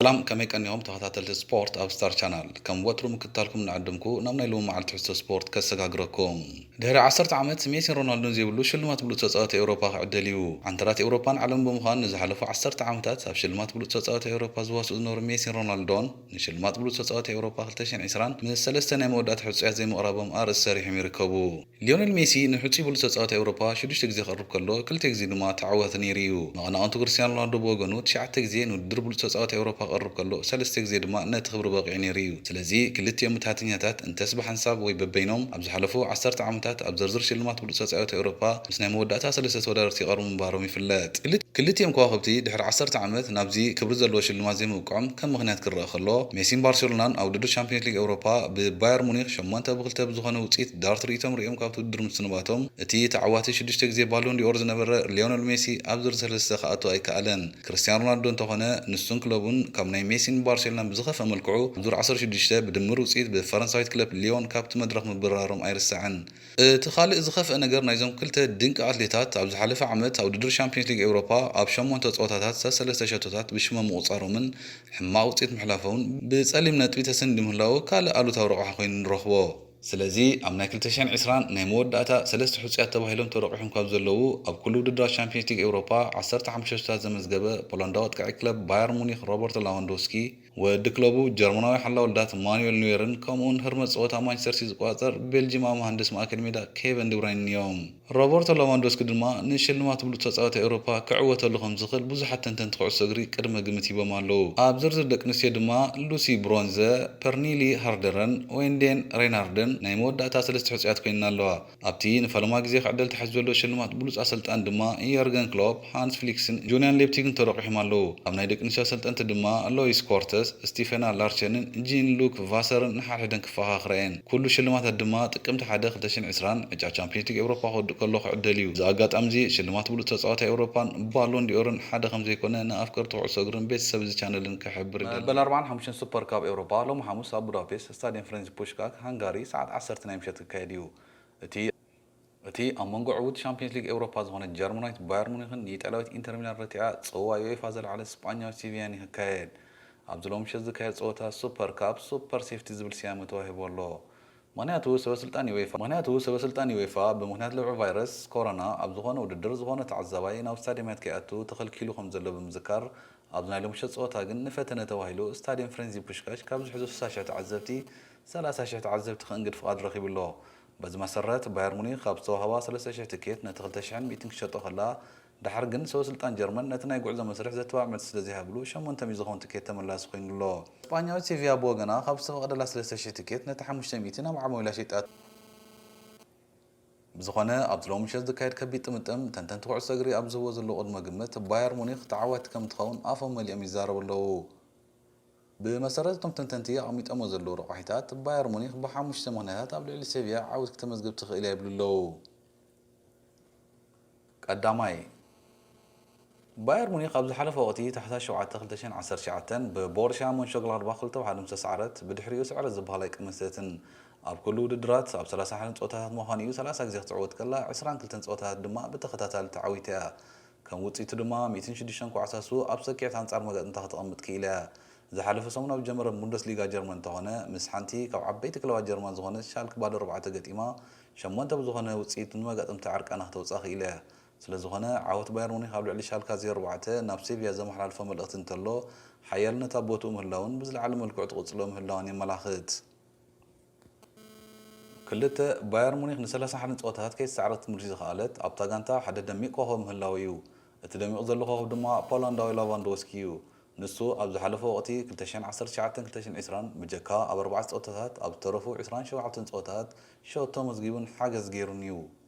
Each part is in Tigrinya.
ሰላም፣ ከመይ ቀኒኹም ተኸታተልቲ ስፖርት ኣብ ስታር ቻናል? ከም ወትሩ ምክትታልኩም እናዓደምኩ ናብ ናይ ሎሚ መዓልቲ ትሕዝቶ ስፖርት ከሰጋግረኩም። ድሕሪ ዓሰርተ ዓመት ሜሲን ሮናልዶን ዘይብሉ ሽልማት ብሉጽ ተጻዋቲ ኤውሮፓ ክዕደል እዩ። ዓንተራት ኤውሮፓን ዓለምን ብምዃን ንዝሓለፉ ዓሰርተ ዓመታት ኣብ ሽልማት ብሉጽ ተጻዋቲ ኤውሮፓ ዝዋስኡ ዝነበሩ ሜሲን ሮናልዶን ንሽልማት ብሉጽ ተጻዋቲ ኤውሮፓ ክልተ ሽሕን ዕስራን ምስ ሰለስተ ናይ መወዳእታ ሕጹያት ዘይምቕራቦም ኣርእስቲ ሰሪሖም ይርከቡ። ሊዮኔል ሜሲ ንሕጹይ ብሉጽ ተጻዋቲ ኤውሮፓ ሽዱሽተ ግዜ ክቐርብ ከሎ፣ ክልተ ግዜ ድማ ተዓዋቲ ነይሩ እዩ። መቐናቕንቱ ክርስቲያኖ ሮናልዶ ብወገኑ ትሽዓተ ግዜ ንውድድር ብሉጽ ተጻዋቲ ኤውሮፓ ክቐርብ ከሎ፣ ሰለስተ ግዜ ድማ ነቲ ክብሪ በቒዑ ነይሩ እዩ። ስለዚ ክልቲኦም መትሓትኛታት እንተስ ብሓንሳብ ወይ በበይኖም ኣብ ዝሓለፉ ዓሰርተ ዓመታት ኣብ ዝርዝር ሽልማት ብሉጽ ተጻዋቲ ኤውሮፓ ምስ ናይ መወዳእታ ሰለስተ ተወዳደርቲ ይቐርቡ ምንባሮም ይፍለጥ። ክልት-፣ ክልቲኦም ከዋኽብቲ ድሕሪ ዓሰርተ ዓመት ናብዚ ክብሪ ዘለዎ ሽልማት ዘይምብቅዖም ከም ምኽንያት ክረኣ ከሎ፣ ሜሲን ባርሴሎናን ኣብ ውድድር ቻምፒዮንስ ሊግ ኤውሮፓ ብባየር ሙኒክ ሸሞንተ ብክልተ ብዝኾነ ውጽኢት ዳርት ርእይቶም ርእዮም ካብቲ ውድድር ምስንባቶም፣ እቲ ተዓዋቲ ሽዱሽተ ግዜ ባሎን ዲኦር ዝነበረ ሊዮነል ሜሲ ኣብ ዝርዝር ሰለስተ ክኣቱ ኣይከኣለን። ክርስቲያኖ ሮናልዶ እንተኾነ፣ ንሱን ክለቡን ካብ ናይ ሜሲን ባርሴሎናን ብዝኸፍአ መልክዑ ኣብ ዙር ዓሰርተ ሽዱሽተ ብድምር ውጽኢት ብፈረንሳዊት ክለብ ሊዮን ካብቲ መድረኽ ምብራሮም ኣይርሳዕን። እቲ ካልእ ዝኸፍአ ነገር ናይዞም ክልተ ድንቂ ኣትሌታት ኣብ ዝሓለፈ ዓመት ኣብ ውድድር ሻምፒዮንስ ሊግ ኤውሮፓ ኣብ ሸሞንተ ጸወታታት ሰለስተ ሸቶታት ብሽሞም ምቑጻሮምን ሕማቕ ውጽኢት ምሕላፎምን ብጸሊም ነጥቢ ተሰኒዱ ምህላዉ ካልእ ኣሉታዊ ረቑሓ ኮይኑ ንረኽቦ። ስለዚ ኣብ ናይ ክልተ ሽሕን ዕስራን ናይ መወዳእታ ሰለስተ ሕጹያት ተባሂሎም ተረቑሖም ካብ ዘለዉ ኣብ ኩሉ ውድድራት ሻምፒዮንስ ሊግ ኤውሮፓ ዓሰርተ ሓሙሽተ ሸቶታት ዘመዝገበ ፖላንዳዊ ኣጥቃዒ ክለብ ባየር ሙኒክ ሮበርቶ ላዋንዶስኪ፣ ወዲ ክለቡ ጀርመናዊ ሓላው ልዳት ማኑኤል ኑየርን ከምኡውን ህርመት ጸወታ ማንቸስተር ሲቲ ዝቆጻጸር ቤልጂማዊ መሃንድስ ማእከል ሜዳ ኬቨን ድብራይንን እዮም። ሮበርቶ ሌቫንዶስኪ ድማ ንሽልማት ብሉጽ ተጻዋታይ ኤውሮፓ ክዕወተሉ ከም ዝኽእል ብዙሓት ተንተንቲ ኩዕሶ እግሪ ቅድመ ግምት ሂቦም ኣለዉ። ኣብ ዝርዝር ደቂ ኣንስትዮ ድማ ሉሲ ብሮንዘ፣ ፐርኒሊ ሃርደረን ዌንዴን ሬናርደን ናይ መወዳእታ ሰለስተ ሕጹያት ኮይነን ኣለዋ። ኣብቲ ንፈለማ ግዜ ክዕደል ተሓሲቡ ዘሎ ሽልማት ብሉጽ ኣሰልጣን ድማ የርገን ክሎፕ፣ ሃንስ ፍሊክስን ጁልያን ሌፕቲግን ተረቑሖም ኣለዉ። ኣብ ናይ ደቂ ኣንስትዮ ኣሰልጠንቲ ድማ ሎይስ ኮርተስ፣ ስቲፈና ላርቸንን ጂን ሉክ ቫሰርን ንሓድሕደን ክፈኻኽራ እየን። ኩሉ ሽልማታት ድማ ጥቅምቲ ሓደ ክልተ ሽሕን ዕስራን ዕጫ ቻምፒዮንስ ሊግ ኤውሮፓ ክወድእ ከሎ ክዕደል እዩ። እዚ ኣጋጣሚ እዚ ሽልማት ብሉጽ ተጻዋታይ ኤውሮፓን ባሎን ዲኦርን ሓደ ከም ዘይኮነ ንኣፍቀርቲ ኩዕሶ እግርን ቤተሰብ እዚ ቻነልን ክሕብር ይደሊ። መበል ኣርባዓን ሓሙሽተን ሱፐር ካፕ ኤውሮፓ ሎሚ ሓሙስ ኣብ ቡዳፔስት ስታድየም ፍሬንዚ ፑሽካክ ሃንጋሪ ሰዓት ዓሰርተ ናይ ምሸት ክካየድ እዩ። እቲ እቲ ኣብ መንጎ ዕዉት ሻምፒዮንስ ሊግ ኤውሮፓ ዝኾነት ጀርመናዊት ባየር ሙኒክን ንኢጣልያዊት ኢንተር ሚላን ረቲዓ ጽዋእ ዩኤፋ ዘልዓለት ስጳኛዊት ሴቪያን እዩ ክካየድ። ኣብዚ ሎሚ ምሸት ዝካየድ ጸወታ ሱፐር ካፕ ሱፐር ሴፍቲ ዝብል ስያመ ተዋሂቡ ኣሎ። ምኽንያቱ ሰበ ስልጣን ዩኤፋ ምኽንያቱ ሰበ ስልጣን ዩኤፋ ብምኽንያት ለብዒ ቫይረስ ኮሮና ኣብ ዝኾነ ውድድር ዝኾነ ተዓዛባይ ናብ ስታድየማት ከይኣቱ ተኸልኪሉ ከም ዘሎ ብምዝካር፣ ኣብዚ ናይ ሎሚ ምሸት ጸወታ ግን ንፈተነ ተባሂሉ ስታድየም ፍሬንዚ ፑሽካሽ ካብ ዝሕዞ ስሳ ሽሕ ተዓዘብቲ ሰላሳ ሽሕ ተዓዘብቲ ከእንግድ ፍቓድ ረኺቡ ኣሎ። በዚ መሰረት ባየር ሙኒክ ካብ ዝተዋህባ ሰለስተ ሽሕ ትኬት ነቲ ክልተ ሽሕን ሚእትን ክሸጦ ከላ፣ ደሓር ግን ሰበ ስልጣን ጀርመን ነቲ ናይ ጉዕዞ መስርሕ ዘተባብዕ መልሲ ስለ ዘይሃብሉ ሸሞንተ ሚእቲ ዝኾን ትኬት ተመላሲ ኮይኑ ኣሎ። ስጳኛዊት ሴቪያ ብወገና ካብ ዝተፈቐደላ ሰለስተ ሽሕ ትኬት ነቲ ሓሙሽተ ሚእቲ ናብ ዓማዊላ ሸይጣቶ። ብዝኾነ ኣብዚ ሎሚ ምሸት ዝካየድ ከቢድ ጥምጥም ተንተንቲ ኩዕሶ እግሪ ኣብ ዝህብዎ ዘለዉ ቅድመ ግምት ባየር ሙኒክ ተዓዋቲ ከም ትኸውን ኣፎም መሊኦም ይዛረቡ ኣለዉ። ብመሰረት እቶም ተንተንቲ ኣቐሚጦሞ ዘለዉ ረቋሒታት ባየር ሙኒክ ብሓሙሽተ ምኽንያታት ኣብ ልዕሊ ሴቪያ ዓወት ክተመዝግብ ትኽእል እያ ይብሉ ኣለዉ። ቀዳማይ፣ ባየር ሙኒክ ኣብ ዝሓለፈ ወቕቲ ታሕሳስ ሸውዓተ ክልተ ሽሕን ዓሰርተ ትሽዓተን ብቦሩስያ ሞንሾግላድባኽ ክልተ ብሓደ ምስ ተሳዕረት ብድሕሪኡ ስዕረት ዝበሃል ኣይቀመሰትን። ኣብ ኩሉ ውድድራት ኣብ ሰላሳ ሓደን ጸወታታት ምዃኑ እዩ ሰላሳ ግዜ ክትዕወት ከላ ዕስራን ክልተን ጸወታታት ድማ ብተኸታታሊ ተዓዊታ እያ። ከም ውጽኢቱ ድማ ሚእትን ሽዱሽተን ኳዕሳሱ ኣብ ሰኪዐት ኣንጻር መጋጥምታ ከተቐምጥ ክኢላ እያ። ዝሓለፈ ሰሙን ኣብ ዝጀመረ ቡንደስሊጋ ጀርመን እንተኾነ ምስ ሓንቲ ካብ ዓበይቲ ክለባት ጀርመን ዝኾነት ሻልክ ባዶ ኣርባዕተ ገጢማ ሸሞንተ ብዝኾነ ውጽኢት ንመጋጥምታ ዕርቃና ክተውጽኣ ክኢላ እያ። ስለዝኾነ ዓወት ባየር ሙኒክ ኣብ ልዕሊ ሻልካ ዜሮ ኣርባዕተ ናብ ሴቪያ ዘመሓላልፎ መልእኽቲ እንተሎ፣ ሓያልነት ኣብ ቦትኡ ምህላውን ብዝለዓለ መልክዑ ትቕጽሎ ምህላዋን የመላኽት። ክልተ፣ ባየር ሙኒክ ንሰላሳ ሓደን ጸወታታት ከይተሳዕረት ክትምልስ ዝኸኣለት ኣብታ ጋንታ ሓደ ደሚቕ ኮኾብ ምህላው እዩ። እቲ ደሚቕ ዘሎ ኮኾብ ድማ ፖላንዳዊ ላቫንዶስኪ እዩ። ንሱ ኣብ ዝሓለፈ ወቕቲ ክልተ ሽሕን ዓሰርተ ትሽዓተን ክልተ ሽሕን ዕስራን ብጀካ ኣብ ኣርባዕተ ጸወታታት ኣብ ዝተረፉ ዕስራን ሸውዓተን ጸወታታት ሸቶ መዝጊቡን ሓገዝ ገይሩን እዩ።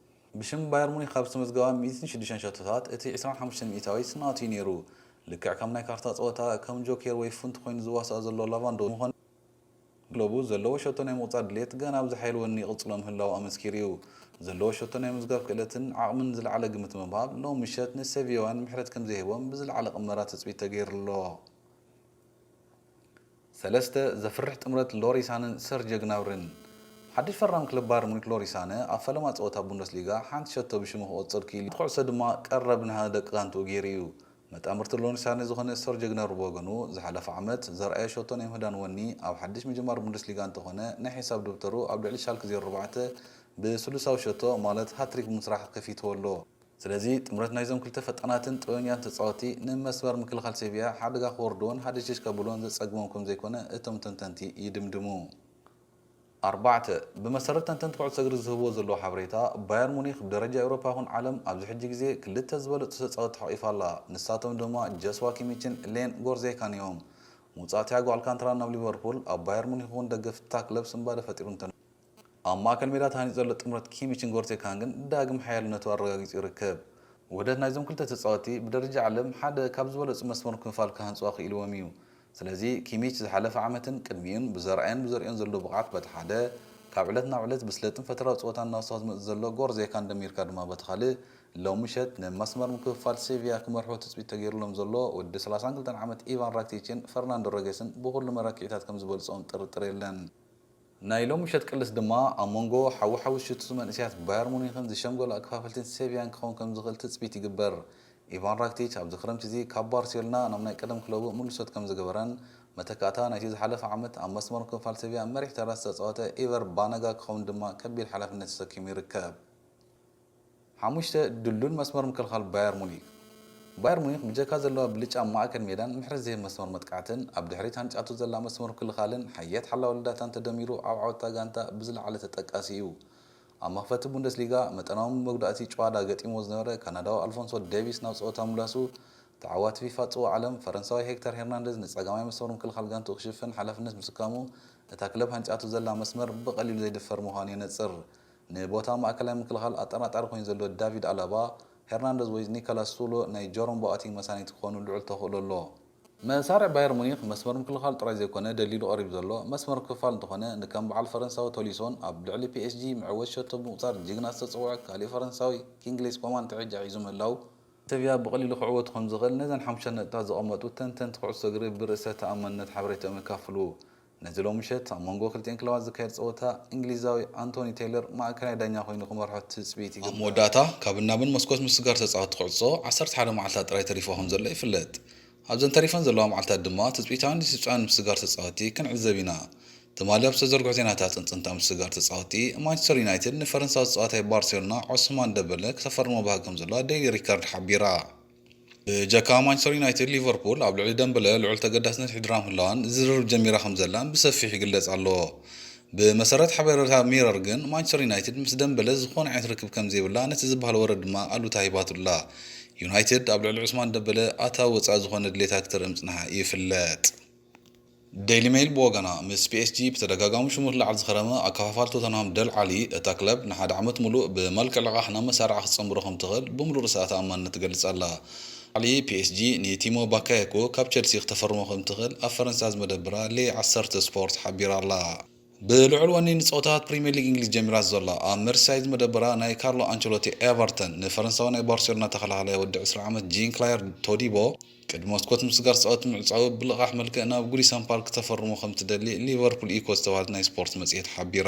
ብሽም ባየር ሙኒክ ካብ ዝተመዝገባ ሚእትን ሽዱሽተን ሸቶታት እቲ ዕስራን ሓሙሽተን ሚእታዊት ናቱ እዩ ነይሩ። ልክዕ ከም ናይ ካርታ ጸወታ ከም ጆኬር ወይ ፉንት ኮይኑ ዝዋሳእ ዘሎ ላቫንዶ ምዃኑ ክለቡ ዘለዎ ሸቶ ናይ ምቑጻር ድሌት ገና ብዝሓየለ ወኒ ይቕጽሎ ምህላዉ ኣመስኪሩ እዩ። ዘለዎ ሸቶ ናይ ምዝጋብ ክእለትን ዓቕምን ዝለዓለ ግምት ብምሃብ ሎም ምሸት ንሰቪያውያን ምሕረት ከም ዘይህቦም ብዝለዓለ ቅመራ ትጽቢት ተገይሩ ኣሎ። ሰለስተ፣ ዘፍርሕ ጥምረት ሎሪሳንን ሰርጀ ግናብርን። ሓድሽ ፈራሚ ክለብ ባየር ሙኒክ ሎሪሳነ ኣብ ፈለማ ጸወታ ቡንደስሊጋ ሓንቲ ሸቶ ብሽሙ ክቖጽር ክኢሉ፣ ኩዕሶ ድማ ቀረብ ንሃ ደቂ ጋንትኡ ገይሩ እዩ። መጣምርቲ ሎኒ ሳርኒ ዝኾነ ሰርጀ ግነር ብወገኑ፣ ዝሓለፈ ዓመት ዘርኣዮ ሸቶ ናይ ምህዳን ወኒ ኣብ ሓድሽ ምጅማር ቡንደስሊጋ እንተኾነ፣ ናይ ሒሳብ ደብተሩ ኣብ ልዕሊ ሻልክ ዜሮ ኣርባዕተ ብስሉሳዊ ሸቶ ማለት ሃትሪክ ብምስራሕ ከፊትዎ ኣሎ። ስለዚ ጥምረት ናይዞም ክልተ ፈጣናትን ጥበበኛን ተጻወትቲ ንመስመር ምክልኻል ሴቪያ ሓደጋ ክወርድዎን ሃደሽሽ ከብልዎን ዘጸግሞም ከም ዘይኮነ እቶም ተንተንቲ ይድምድሙ። ኣርባዕተ፣ ብመሰረት ተንተንቲ ኩዕሶ እግሪ ዝህብዎ ዘለዉ ሓበሬታ፣ ባየር ሙኒክ ብደረጃ ኤውሮፓ ይኹን ዓለም ኣብዚ ሕጂ ግዜ ክልተ ዝበለጹ ተጻወትቲ ሓቒፋ ኣላ። ንሳቶም ድማ ጆስዋ ኪሚችን ሌን ጎርዜካን እዮም። ምውጻእ ቲያጎ ኣልካንትራ ናብ ሊቨርፑል ኣብ ባየር ሙኒክ እውን ደገፍቲ እታ ክለብ ስንባደ ፈጢሩ እንተ ኣብ ማእከል ሜዳ ተሃኒጹ ዘሎ ጥምረት ኪሚችን ጎርዜካን ግን ዳግም ሓያልነቱ ኣረጋጊጹ ይርከብ። ውህደት ናይዞም ክልተ ተጻወትቲ ብደረጃ ዓለም ሓደ ካብ ዝበለጹ መስመር ምክልኻል ክሃንጹ ኣኽኢልዎም እዩ። ስለዚ ኪሚች ዝሓለፈ ዓመትን ቅድሚኡን ብዘርኣዮን ብዘርእዮን ዘሎ ብቕዓት በቲ ሓደ፣ ካብ ዕለት ናብ ዕለት ብስለትን ፈጠራዊ ጸወታን እናወሰኸ ዝመጽእ ዘሎ ጎርዜካን ደሚርካ ድማ በቲ ካልእ፣ ሎሚ ምሸት ንመስመር ምክልኻል ሴቪያ ክመርሖ ትጽቢት ተገይሩሎም ዘሎ ወዲ ሰላሳን ክልተን ዓመት ኢቫን ራክቲችን ፈርናንዶ ሮጌስን ብኹሉ መለክዒታት ከም ዝበልጾም ጥርጥር የለን። ናይ ሎሚ ምሸት ቅልስ ድማ ኣብ መንጎ ሓዊ ሓዊ ዝሽትቱ መንእሰያት ባየር ሙኒክን ዝሸምገሉ ኣከፋፈልቲን ሴቪያን ክኸውን ከም ዝኽእል ትጽቢት ይግበር። ኢቫን ራክቲች ኣብዚ ክረምቲ እዚ ካብ ባርሴሎና ናብ ናይ ቀደም ክለቡ ምልሶት ከም ዝገበረን መተካእታ ናይቲ ዝሓለፈ ዓመት ኣብ መስመር ምክልኻል ሴቪያ መሪሕ ተራ ዝተጻወተ ኢቨር ባነጋ ክኸውን ድማ ከቢድ ሓላፍነት ተሰኪሙ ይርከብ። ሓሙሽተ፣ ድልዱል መስመር ምክልኻል ባየር ሙኒክ። ባየር ሙኒክ ብጀካ ዘለዋ ብልጫ ማእከል ሜዳን ምሕረት ዝህብ መስመር መጥቃዕትን፣ ኣብ ድሕሪት ሃንጫቱ ዘላ መስመር ምክልኻልን ሓያል ሓላዊ ልዳታን ተደሚሩ ኣብ ዓወት እታ ጋንታ ብዝለዓለ ተጠቃሲ እዩ። ኣብ መኽፈቲ ቡንደስሊጋ መጠናዊ መጉዳእቲ ጨዋዳ ገጢምዎ ዝነበረ ካናዳዊ ኣልፎንሶ ዴቪስ ናብ ጸወታ ምምላሱ፣ ተዓዋቲ ፊፋ ጽዋእ ዓለም ፈረንሳዊ ሄክተር ሄርናንደዝ ንጸጋማይ መስመር ምክልኻል ጋንትኡ ክሽፍን ሓላፍነት ምስካሙ፣ እታ ክለብ ሃንጫቱ ዘላ መስመር ብቐሊሉ ዘይድፈር ምዃኑ የነጽር። ንቦታ ማእከላይ ምክልኻል ኣጠራጣሪ ኮይኑ ዘሎ ዳቪድ ኣላባ፣ ሄርናንደዝ ወይ ኒኮላስ ሱሎ ናይ ጀሮም ቦኣቲንግ መሳኒት ክኾኑ ልዑል ተኽእሎ ኣሎ። መሳርዕ ባየር ሙኒክ መስመር ምክልኻል ጥራይ ዘይኮነ ደልዲሉ ቀሪቡ ዘሎ መስመር ክፋል እንተኾነ፣ ንከም በዓል ፈረንሳዊ ቶሊሶን ኣብ ልዕሊ ፒ ኤስ ጂ መዕወቲ ሸቶ ብምቑጻር ጅግና ዝተጸውዐ ካሊእ ፈረንሳዊ ኪንግስሌ ኮማን ትሕጃ ሒዙ ምህላው፣ ሰቪያ ብቐሊሉ ክዕወቱ ከም ዝኽእል ነዘን ሓሙሽተ ነጥብታት ዘቐመጡ ተንተንቲ ኩዕሶ እግሪ ብርእሰ ተኣማንነት ሓበሬታኦም የካፍሉ። ነዚ ሎሚ ምሸት ኣብ መንጎ ክልቲኤን ክለባት ዝካየድ ጸወታ፣ እንግሊዛዊ ኣንቶኒ ቴይለር ማእከላይ ዳኛ ኮይኑ ክመርሖ ትጽቢት ይግበር። ኣብ መወዳእታ፣ ካብን ናብን መስኮት ምስግጋር ተጻወትቲ ኩዕሶ ዓሰርተ ሓደ መዓልታት ጥራይ ተሪፎ ከም ዘሎ ይፍለጥ። ኣብዘን ተሪፈን ዘለዋ መዓልታት ድማ፣ ትጽቢታውያን ዲሲፕሊን ምስግጋር ተጻወትቲ ክንዕዘብ ኢና። ትማሊ ኣብ ዝተዘርግሑ ዜናታት፣ ጽንጽንታ ምስግጋር ተጻወትቲ፣ ማንቸስተር ዩናይትድ ንፈረንሳዊ ተጻዋታይ ባርሴሎና ዖስማን ደበለ ክተፈርሞ ባህጊ ከም ዘለዋ ዴይሊ ሪከርድ ሓቢራ። ብጀካ ማንቸስተር ዩናይትድ፣ ሊቨርፑል ኣብ ልዕሊ ደምበለ ልዑል ተገዳስነት ሒድራ ምህላዋን ዝርርብ ጀሚራ ከም ዘላን ብሰፊሕ ይግለጽ ኣሎ። ብመሰረት ሓበሬታ ሚረር ግን፣ ማንቸስተር ዩናይትድ ምስ ደምበለ ዝኾነ ዓይነት ርክብ ከም ዘይብላ ነቲ ዝበሃል ወረ ድማ ኣሉታ ሂባቱላ። ዩናይትድ ኣብ ልዕሊ ዑስማን ደምበለ ኣታዊ ወጻኢ ዝኾነ ድሌታ ክትርኢ ምጽንሓ ይፍለጥ። ዴይሊ ሜይል ብወገና፣ ምስ ፒ ኤስ ጂ ብተደጋጋሚ ሽሙ ክለዓል ዝኸረመ ኣከፋፋሊ ቶተንሃም ደል ዓሊ፣ እታ ክለብ ንሓደ ዓመት ሙሉእ ብመልክዕ ልቓሕ ናብ መሳርዓ ክትጸንብሮ ከም ትኽእል ብምሉእ ርእሳ ተኣማንነት ትገልጽ ኣላ። ዓሊ፣ ፒ ኤስ ጂ ንቲሞ ባካየኮ ካብ ቸልሲ ክተፈርሞ ከም ትኽእል ኣብ ፈረንሳ ዝመደብራ ሌ ዓሰርተ ስፖርት ሓቢራ ኣላ። ብልዑል ወኒ ንጸወታታት ፕሪምየር ሊግ እንግሊዝ ጀሚራ ዘላ ኣብ መርሲሳይድ ዝመደብራ ናይ ካርሎ ኣንቸሎቲ ኤቨርተን፣ ንፈረንሳዊ ናይ ባርሴሎና ተኸላኻላይ ወዲ ዕስራ ዓመት ጂን ክላየር ቶዲቦ፣ ቅድሚ መስኮት ምስጋር ጸወት ምዕጻዉ ብልቓሕ መልክዕ ናብ ጉዲሰን ፓርክ ክተፈርሞ ከም ትደሊ ሊቨርፑል ኢኮ ዝተባህለት ናይ ስፖርት መጽሔት ሓቢራ።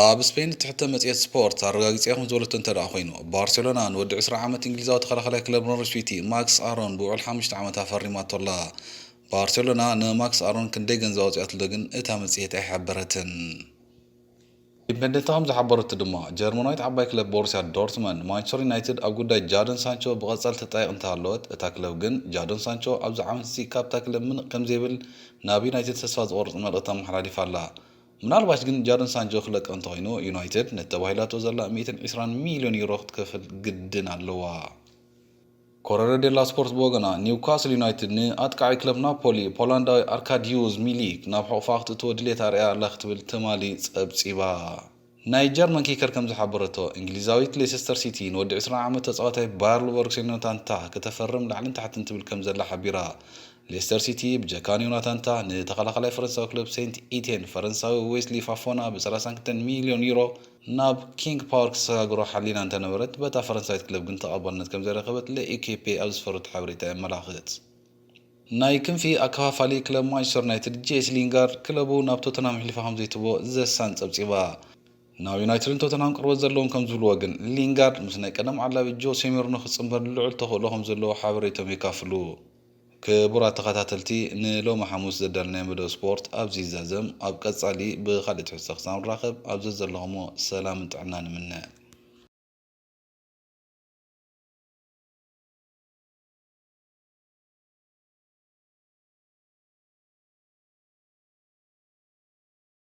ኣብ ስፔን እትሕተ መጽሔት ስፖርት ኣረጋጊጸ ከም ዝበለቶ እንተ ደኣ ኮይኑ፣ ባርሴሎና ንወዲ ዕስራ ዓመት እንግሊዛዊ ተኸላኻላይ ክለብ ኖርዊች ሲቲ ማክስ ኣሮን ብውዕል ሓሙሽተ ዓመት ኣፈሪማቶ ኣላ። ባርሴሎና ንማክስ ኣሮን ክንደይ ገንዘብ ኣውጺኣትሉ ግን እታ መጽሔት ኣይሓበረትን። ኢንዲፐንደንት ከም ዝሓበረቱ ድማ፣ ጀርመናዊት ዓባይ ክለብ ቦሩስያ ዶርትመንድ፣ ማንቸስተር ዩናይትድ ኣብ ጉዳይ ጃዶን ሳንቾ ብቐጻሊ ተጣይቕ እንተሃለወት፣ እታ ክለብ ግን ጃዶን ሳንቾ ኣብዚ ዓመት እዚ ካብታ ክለብ ምንቕ ከም ዘይብል ናብ ዩናይትድ ተስፋ ዘቑርጽ መልእኽቲ ኣመሓላሊፋ ኣላ። ምናልባሽ ግን ጃዶን ሳንቾ ክለቅቕ እንተኾይኑ፣ ዩናይትድ ነቲ ተባሂላቶ ዘላ ሚእትን ዕስራን ሚልዮን ዩሮ ክትከፍል ግድን ኣለዋ። ኮረረ ዴላ ስፖርት ብወገና፣ ኒውካስል ዩናይትድ ንኣጥቃዒ ክለብ ናፖሊ ፖላንዳዊ ኣርካዲዩስ ሚሊክ ናብ ሕቑፋ ክትእትዎ ድሌት ኣርእያ ኣላ ክትብል ትማሊ ጸብጺባ። ናይ ጀርመን ኪከር ከም ዝሓበረቶ፣ እንግሊዛዊት ሌሰስተር ሲቲ ንወዲ ዕስራ ዓመት ተጻዋታይ ባየር ሊቨርኩሰን ዮናታን ታህ ክተፈርም ላዕልን ታሕትን ትብል ከም ዘላ ሓቢራ። ሌስተር ሲቲ ብጀካ ንዮናታን ታህ ንተኸላኻላይ ፈረንሳዊ ክለብ ሴንት ኢቴን ፈረንሳዊ ዌስሊ ፋፎና ብ ሰላሳን ክልተን ሚልዮን ዩሮ ናብ ኪንግ ፓወር ክሰጋግሮ ሓሊና እንተነበረት፣ በታ ፈረንሳዊት ክለብ ግን ተቐባልነት ከም ዘይረኸበት ለኢኬፔ ኣብ ዝፈረቶ ሓበሬታ የመላኽት። ናይ ክንፊ ኣከፋፋሊ ክለብ ማንቸስተር ዩናይትድ ጄሲ ሊንጋርድ ክለቡ ናብ ቶተንሃም ኣሕሊፋ ከም ዘይትቦ ዘሳን ጸብጺባ። ናብ ዩናይትድን ቶተንሃም ቅርበት ዘለዎም ከም ዝብልዎ ግን፣ ሊንጋርድ ምስ ናይ ቀደም ዓላቢ ጆሴ ሞሪኖ ክጽንበር ልዑል ተኽእሎ ከም ዘለዎ ሓበሬቶም የካፍሉ። ክቡራት ተኸታተልቲ፣ ንሎሚ ሓሙስ ዘዳለናዮ መደብ ስፖርት ኣብዚ ይዛዘም። ኣብ ቀጻሊ ብኻልእ ትሕዝቶ ክሳብ ንራኸብ፣ ኣብ ዘዘለኹሞ ሰላምን ጥዕናን ንምነ።